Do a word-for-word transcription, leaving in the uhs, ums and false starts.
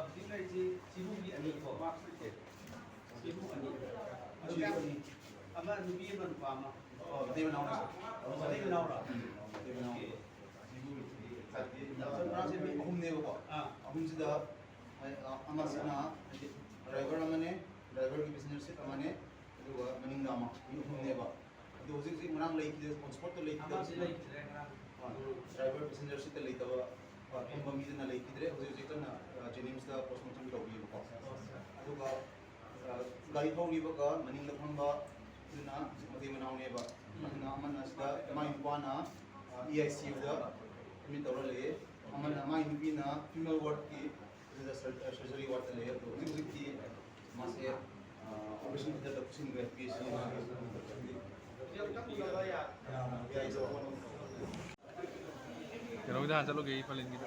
ꯍꯧꯖꯤꯛ ꯂꯩꯔꯤꯁꯤ ꯆꯤꯔꯨꯒꯤ ꯑꯅꯤꯀꯣ꯫ ꯆꯤꯔꯨ ꯑꯅꯤ꯫ ꯑꯗꯨꯒ ꯑꯃ ꯅꯨꯄꯤ ꯑꯃ ꯅꯨꯄꯥ ꯑꯃ꯫ ꯑꯣ, ꯃꯇꯩ ꯃꯅꯥꯎꯅꯦ꯫ ꯑꯣ, ꯃꯇꯩ ꯃꯅꯥꯎꯔꯣ? ꯎꯝ, ꯃꯇꯩ ꯃꯅꯥꯎ꯫ ꯑꯣꯀꯦ꯫ ꯆꯤꯔꯨ ꯍꯥꯏꯗꯤ ꯕ꯭ꯔꯥꯟꯁꯁꯦ ꯃꯤ ꯑꯍꯨꯝꯅꯦꯕꯀꯣ꯫ ꯑꯥ꯫ ꯑꯍꯨꯝꯁꯤꯗ, ꯑ, ꯑꯃꯁꯤꯅ ꯍꯥꯏꯗꯤ ꯗ꯭ꯔꯥꯏꯚꯔ ꯑꯃꯅꯦ, ꯗ꯭ꯔꯥꯏꯚꯔꯒꯤ ꯄꯦꯁꯦꯟꯖꯔ ꯁꯤꯠ ꯑꯃꯅꯦ, ꯑꯗꯨꯒ ꯃꯅꯤꯡꯗ ꯑꯃ, ꯃꯤ ꯑꯍꯨꯝꯅꯦꯕ꯫ ꯑꯗꯣ ꯍꯧꯖꯤꯛ ꯍꯧꯖꯤꯛ ꯉꯔꯥꯡ ꯂꯩꯈꯤꯗꯦ, ꯑꯣꯟ ꯁ꯭ꯄꯣꯠꯇ ꯂꯩꯈꯤꯗꯦ꯫ ꯑꯃꯁꯤ ꯂꯩꯈꯤꯗ꯭ꯔꯦ ꯉꯔꯥꯡ꯫ ꯑꯥ, ꯗ꯭ꯔꯥꯏꯚꯔ ꯄꯦꯁꯦꯟꯖꯔ ꯁꯤꯠꯇ ꯂꯩꯇꯕ, ꯑꯥ, ꯐꯝꯕ ꯃꯤꯗꯨꯅ ꯂꯩꯈꯤꯗ꯭ꯔꯦ꯫ ꯍꯧꯖꯤꯛ ꯍꯧꯖꯤꯛ ꯀꯟꯅ, ꯑꯥ, ꯖꯦꯅꯤꯝꯁꯇ ꯄꯣꯁꯃꯣꯔꯇꯝ ꯇꯧꯕꯤꯌꯦꯕꯀꯣ꯫ ꯑꯣ, ꯁꯥꯔ꯫ ꯑꯗꯨꯒ, ꯑꯥ, ꯒꯥꯔꯤ ꯊꯧꯔꯤꯕꯒ ꯃꯅꯤꯡꯗ ꯐꯝꯕ ꯑꯗꯨꯅ ꯍꯧꯖꯤꯛ ꯃꯇꯩ ꯃꯅꯥꯎꯅꯦꯕ꯫ ꯑꯗꯨꯅ ꯑꯃꯅ ꯁꯤꯗ ꯃꯥꯏ ꯅꯨꯄꯥꯅ, ꯑꯥ, ꯏ ꯑꯥꯏ ꯁꯤ ꯌꯨꯗ ꯑꯦꯗꯃꯤꯠ ꯇꯧꯔ ꯂꯩꯌꯦ꯫ ꯑꯃꯅ ꯃꯥꯏ ꯅꯨꯄꯤꯅ ꯐꯤꯃꯦꯜ ꯋꯥꯔꯗꯀꯤ ꯑꯗꯨꯗ ꯁꯔ-, ꯁꯔꯖꯔꯤ ꯋꯥꯔꯗꯇ ꯂꯩꯌꯦ꯫ ꯑꯗꯣ ꯍꯧꯖꯤꯛ ꯍꯧꯖꯤꯛꯇꯤ ꯃꯥꯁꯦ, ꯑꯥ, ꯑꯣꯄꯔꯦꯁꯟ ꯊꯤꯌꯦꯇꯔꯗ ꯄꯨꯁꯤꯟꯈ꯭ꯔꯦ, ꯄꯤ ꯑꯩꯆ ꯁꯤ ꯃꯥꯒꯤ꯫ ꯀꯩꯅꯣꯒꯤꯗ ꯍꯥꯟꯅ ꯆꯠꯂꯨꯒꯦ, ꯏꯐꯥꯂꯤꯟꯒꯤꯗ꯫